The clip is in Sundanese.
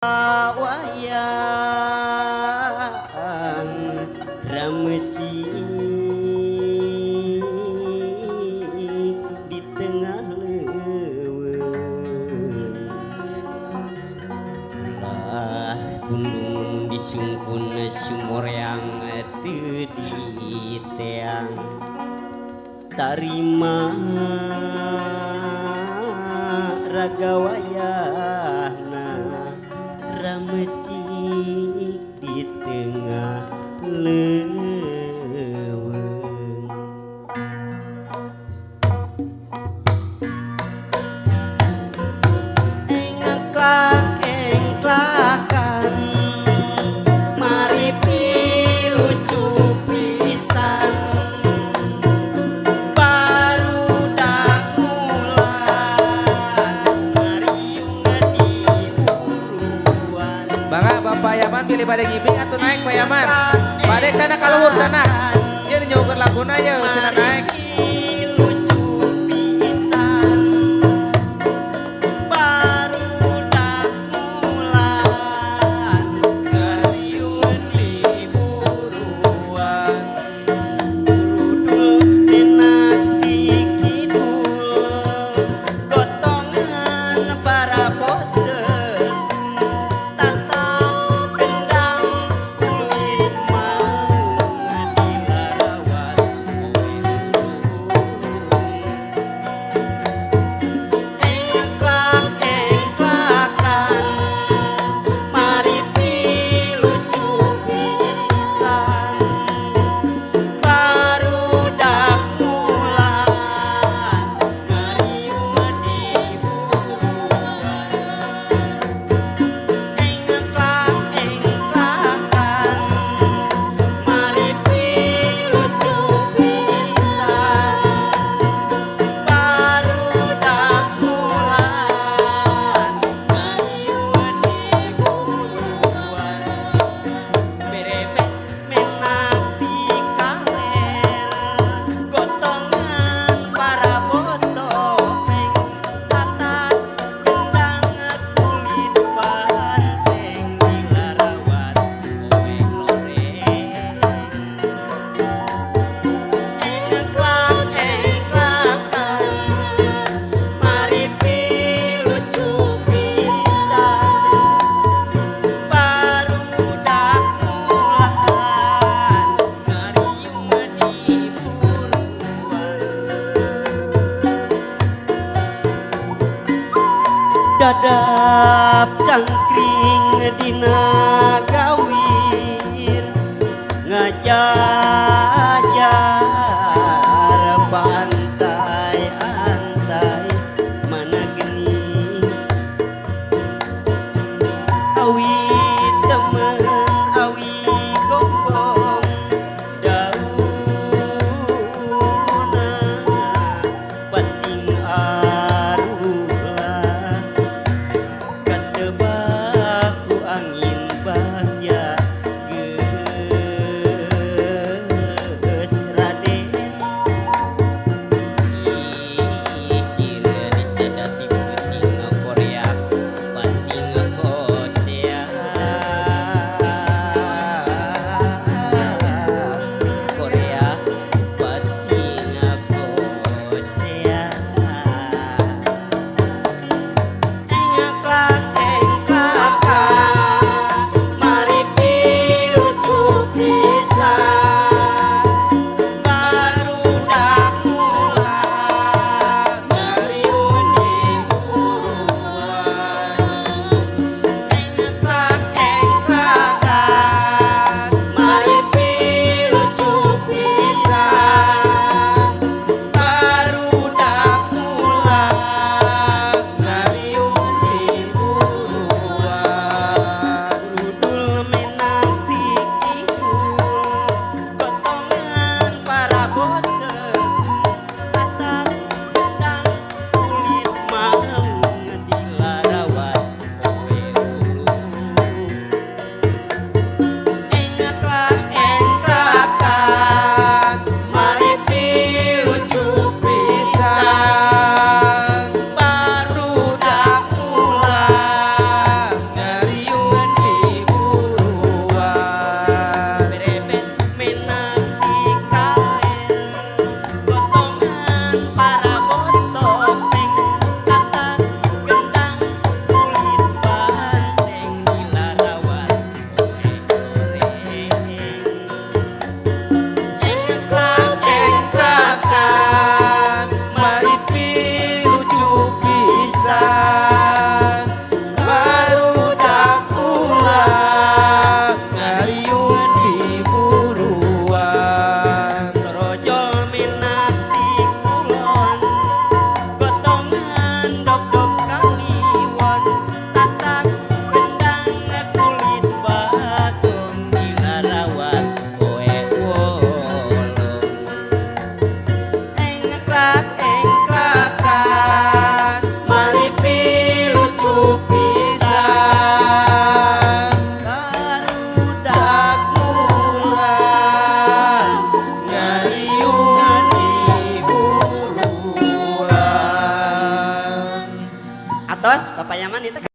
Wayang rameci di tengah leuweung, ulah kundung disungkun sumoreang teu diteang tarima raga wayahna ramecik di tengah leuweung. Engklak engklakan mari pilucu pisan, barudak mulan ngariung di buruan. Bangga Bapak Yaman pilih bade ngibing atau naik Pak Yaman. Bade cana kaluhur cana. Ieu nyaukeun laguna ye cenah naik. Lucu pisan, barudak mulan ngariung di buruan. Burudul enak di kidul, gotongan paraboteun, tatang gendang kulit maung dilarawat poe lulung. Engklak engklakan mari pilucu pisan, barudak mulan ngariung di buruan. Engklak engklakan mari pilucu pisan, barudak mulan ngariung di buruan. Berebek menak ti kaler, gotongan parabotopeng, tatak gendang kulit banteng dilarawat poe loreng. Engklak engklakan mari pilucu pisan, barudak mulan ngariung di buruan. Dadap cangkring dina gawir, ngajajar pantai-antai mana geni, awi temen awi gombong dauna bating arulah, katebak ku angin bagja geus raden. Ih cire disadati peuting Korea banting koceak. Atos, Bapak Yaman itu.